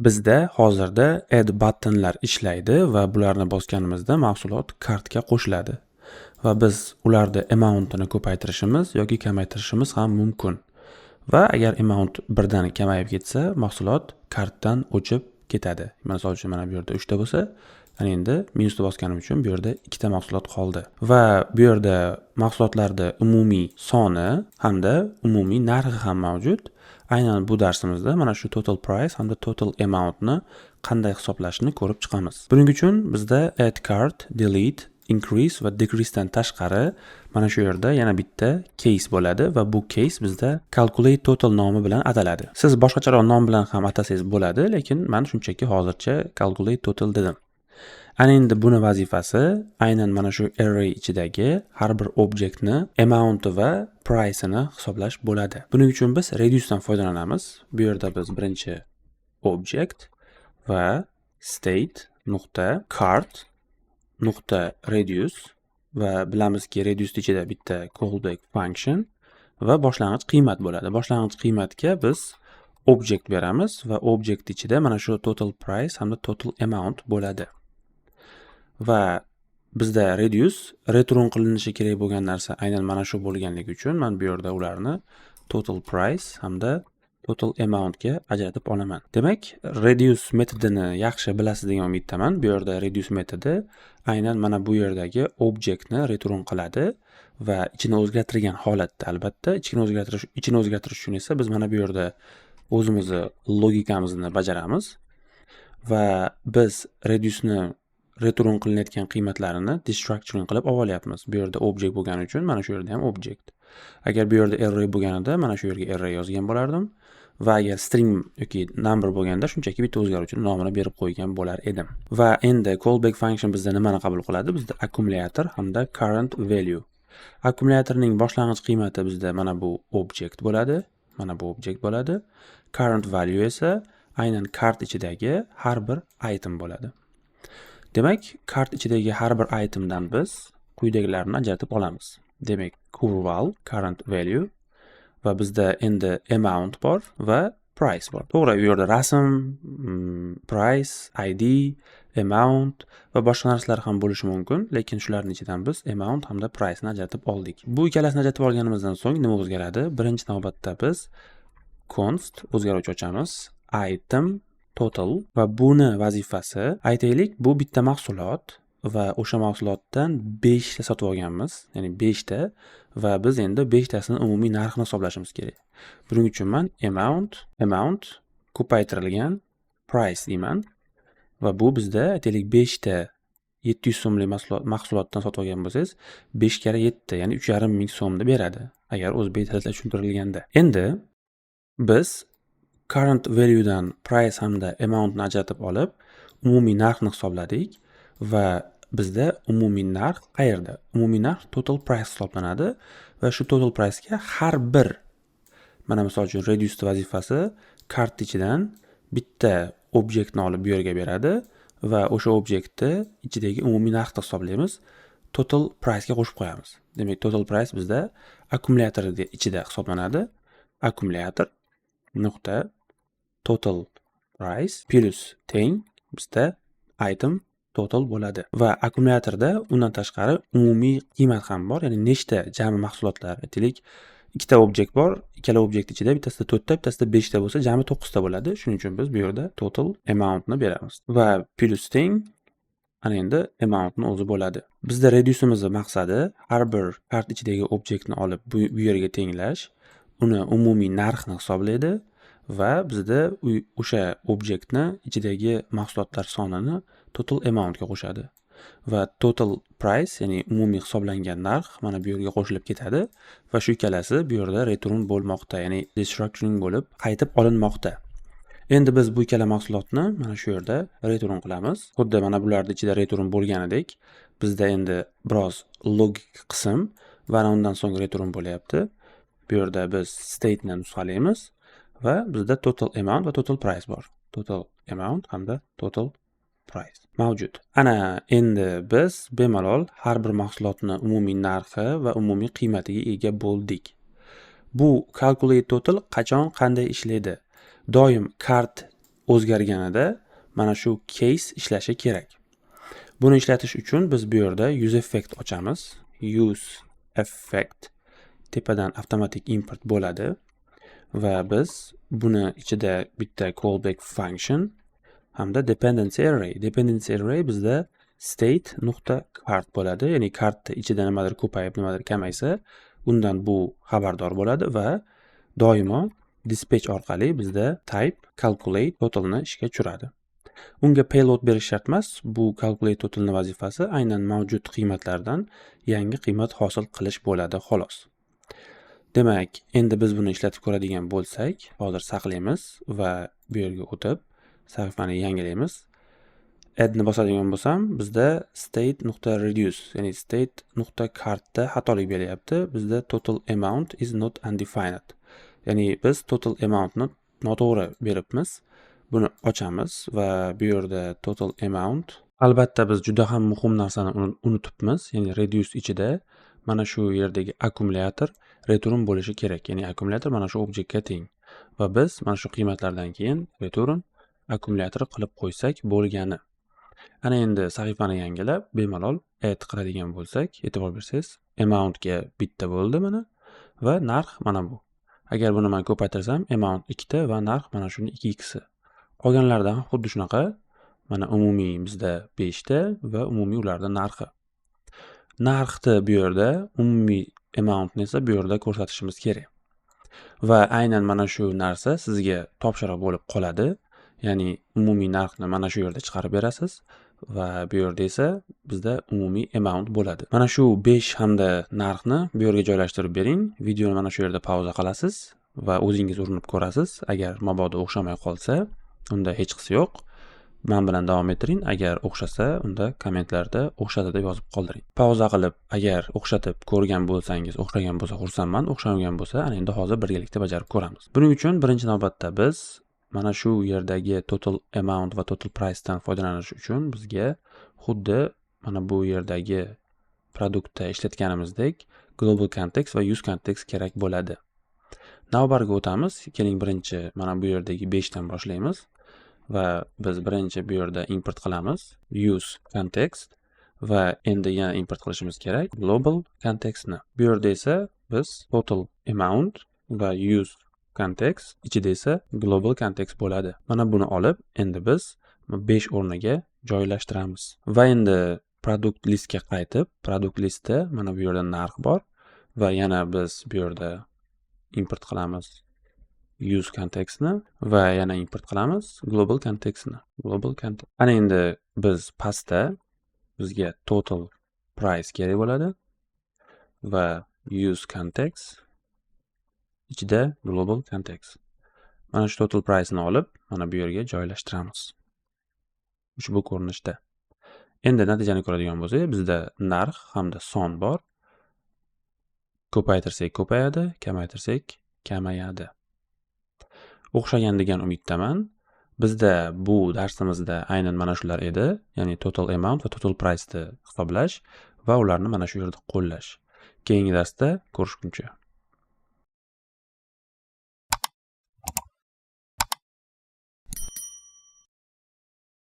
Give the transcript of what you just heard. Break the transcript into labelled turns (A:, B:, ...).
A: Bizda hozirda add buttonlar ishlaydi va bularni bosganimizda mahsulot cartga qo'shiladi. Va biz ularni amountini ko'paytirishimiz yoki kamaytirishimiz ham mumkin. Va agar amount birdan kamayib ketsa, mahsulot cartdan o'chib ketadi. Misol uchun, mana bu yerda 3 ta bo'lsa, ana endi minusni bosganim uchun bu yerda ikkita mahsulot qoldi. Va bu yerda mahsulotlarni umumiy soni hamda umumiy narxi ham mavjud. Aynan bu darsimizda mana shu total price hamda total amountni qanday hisoblashni ko'rib chiqamiz. Buning uchun bizda add cart, delete, increase va decrease dan tashqari mana shu yerda yana bitta case bo'ladi va bu case bizda calculate total nomi bilan ataladi. Siz boshqacharoq nom bilan ham atasangiz bo'ladi, lekin men shunchaki hozircha calculate total dedim. Ana endi buni vazifasi aynan mana shu array ichidagi har bir obyektni amount va price'ini hisoblash bo'ladi. Buning uchun biz reduce dan foydalanamiz. Bu yerda biz birinchi object va state nuqta cart nuqta reduce va bilamizki, reduce ichida bitta callback function va boshlang'ich qiymat bo'ladi. Boshlang'ich qiymatga biz object beramiz va object ichida mana shu total price hamda total amount bo'ladi. Va bizda reduce return qilinishi kerak bo'lgan narsa aynan mana shu bo'lganligi uchun man bu yerda ularni total price hamda total amountga ajratib olaman. Demak, reduce metodini yaxshi bilasiz degan umiddaman. Bu yerda reduce metodi aynan mana bu yerdagi objektni return qiladi va ichini o'zgartirgan holatda, albatta, ichini o'zgartirish uchun esa biz mana bu yerda o'zimizni logikamizni bajaramiz va biz reduce'ni return qilinayotgan qiymatlarini destructuring qilib olib olyapmiz. Bu yerda object bo'lgani uchun mana shu yerda ham object. Agar bu yerda array bo'lganida, mana shu yerga array yozgan bo'lardim va agar string yoki number bo'lganda, shunchaki bitta o'zgaruvchini nomini berib qo'ygan bo'lar edim. Va endi callback function bizda nimani qabul qiladi? Bizda akkumulyator hamda current value. Akkumulyatorning boshlang'ich qiymati bizda mana bu object bo'ladi. Mana bu object bo'ladi. Current value esa aynan cart ichidagi har bir item bo'ladi. Demak, cart ichidagi har bir itemdan biz quyidagilarni ajratib olamiz. Demak, curval current value va bizda endi amount bor va price bor. To'g'ri, u yerda rasm, price, ID, amount va boshqa narsalar ham bo'lishi mumkin, lekin shularning ichidan biz amount hamda price ni ajratib oldik. Bu ikkalasini ajratib olganimizdan so'ng nima o'zgaradi? Birinchi navbatda biz const o'zgaruvchi ochamiz. Item total va buni vazifasi, aytaylik, bu bitta mahsulot va o'sha mahsulotdan 5 ta sotib olganmiz, ya'ni 5 ta, va biz endi 5 tasini umumiy narxini hisoblashimiz kerak. Buning uchun man amount ko'paytirilgan price deyman va bu bizda, aytaylik, 5 ta 700 so'mlik mahsulotdan sotib olgan bo'lsangiz, 5 karra 7, ya'ni 3,5 ming so'mni beradi, agar o'zbek tilida tushuntirilganda. Endi biz current value dan price hamda amountni ajratib olib, umumiy narxni hisobladik va bizda umumiy narx qayerda? Umumiy narx total price hisoblanadi va shu total price ga har bir, mana misol uchun, reduce vazifasi cart ichidan bitta obyektni olib bu yerga beradi va o'sha obyektni ichidagi umumiy narxni hisoblaymiz. Total price ga qo'shib qo'yamiz. Demak, total price bizda akkumulyator ichida hisoblanadi. Akkumulyator nuqta total price plus teng bizda item total bo'ladi va akkumulyatorda undan tashqari umumiy qiymat ham bor, ya'ni nechta jami mahsulotlar, aytaylik, ikkita objekt bor, ikkala objekt ichida bittasida to'rtta, bittasida beshta bo'lsa, jami to'qqizta bo'ladi. Shuning uchun biz bu yerda total amountni beramiz va plus teng ana endi amountni o'zi bo'ladi. Bizda reduce'imizni maqsadi har bir cart ichidagi obyektni olib bu yerga tenglash, uni umumiy narxini hisoblaydi va bizda o'sha obyektni ichidagi mahsulotlar sonini total amountga qo'shadi va total price, ya'ni umumiy hisoblangan narx mana bu yerga qo'shilib ketadi va shu ikkalasi bu yerda return bo'lmoqda, ya'ni destructuring bo'lib qaytib olinmoqda. Endi biz bu ikkala mahsulotni mana shu yerda return qilamiz. Xuddi mana bularni ichida return bo'lganidek, bizda endi biroz logik qism va ana undan so'ng return bo'lyapti. Bu yerda biz state'ni nusxalaymiz va bizda total amount va total price bor. Total amount hamda total price mavjud. Ana endi biz bemalol har bir mahsulotni umumiy narxi va umumiy qiymatiga ega bo'ldik. Bu calculate total qachon, qanday ishlaydi? Doim cart o'zgarganida mana shu case ishlashi kerak. Buni ishlatish uchun biz bu yerda use effect ochamiz. Use effect tepadan avtomatik import bo'ladi va biz buni ichida bitta callback function hamda dependency array. Dependency array bizda state nuqta cart bo'ladi, ya'ni cartni ichida nimadir ko'payib, nimadir kamaysa, undan bu xabardor bo'ladi va doimo dispatch orqali bizda type calculate totalni ishga tushiradi. Unga payload berish shart emas. Bu calculate totalni vazifasi aynan mavjud qiymatlardan yangi qiymat hosil qilish bo'ladi, xolos. Demak, endi biz buni ishlatib ko'radigan bo'lsak, hozir saqlaymiz va bu yerga o'tib sahifani yangilaymiz. Addni bosadigan bo'lsam, bizda state nuqta reduce, ya'ni state nuqta cartda xatolik beryapti. Bizda total amount is not undefined, ya'ni biz total amountni noto'g'ri beribmiz. Buni ochamiz va bu yerda total amount. Albatta, biz juda ham muhim narsani unutibmiz, ya'ni reduce ichida mana shu yerdagi akkumulyator return bo'lishi kerak, ya'ni akkumulyator mana shu obyektga teng va biz mana shu qiymatlardan keyin return akkumulyator qilib qo'ysak bo'lgani. Ana endi sahifani yangilab, bemalol add qiladigan bo'lsak, e'tibor bersangiz, amountga bitta bo'ldi mana va narx mana bu. Agar buni man ko'paytirsam, amount ikkita va narx mana shuni 2 xi. Qolganlarida ham xuddi shunaqa. Mana umumiy bizda beshta va umumiy ularni narxi. Narxni bu yerda, umumiy amountni esa bu yerda ko'rsatishimiz kerak. Va aynan mana shu narsa sizga topshiriq bo'lib qoladi. Ya'ni umumiy narxni mana shu yerda chiqarib berasiz va bu yerda esa bizda umumiy amount bo'ladi. Mana shu 5 hamda narxni bu yerga joylashtirib bering. Videoni mana shu yerda pauza qilasiz va o'zingiz urinib ko'rasiz. Agar mabodo o'xshamay qolsa, unda hechqisi yo'q. Man bilan davom ettiring. Agar o'xshasa, unda kommentlarda "o'xshadi" deb yozib qoldiring. Pauza qilib, agar o'xshatib ko'rgan bo'lsangiz, o'xshagan bo'lsa xursandman, o'xshamagan bo'lsa, ana endi hozir birgalikda bajarib ko'ramiz. Buning uchun birinchi navbatda biz mana shu yerdagi total amount va total price dan foydalanish uchun bizga xuddi mana bu yerdagi produktda ishlatganimizdek global context va use context kerak bo'ladi. Navbarga o'tamiz. Keling, birinchi mana bu yerdagi 5 dan boshlaymiz va biz birinchi bu yerda import qilamiz use context va endi yana import qilishimiz kerak global contextni. Bu yerda esa biz total amount va use context ichida esa global context bo'ladi. Mana buni olib, endi biz 5 o'rniga joylashtiramiz. Va endi product listga qaytib, product listda mana bu yerda narx bor va yana biz bu yerda import qilamiz use contextni va yana import qilamiz global contextni. Global context. Ana endi biz pastda bizga total price kerak bo'ladi va use context ichida global context. Mana shu total price ni olib, mana bu yerga joylashtiramiz. Ushbu ko'rinishda. Endi natijani ko'radigan bo'lsak, bizda narx hamda son bor. Ko'paytirsak ko'payadi, kamaytirsak kamayadi. O'xshagan degan umiddaman. Bizda bu darsimizda aynan mana shular edi, ya'ni total amount va total price ni hisoblash va ularni mana shu yerda qo'llash. Keyingi darsda ko'rishguncha.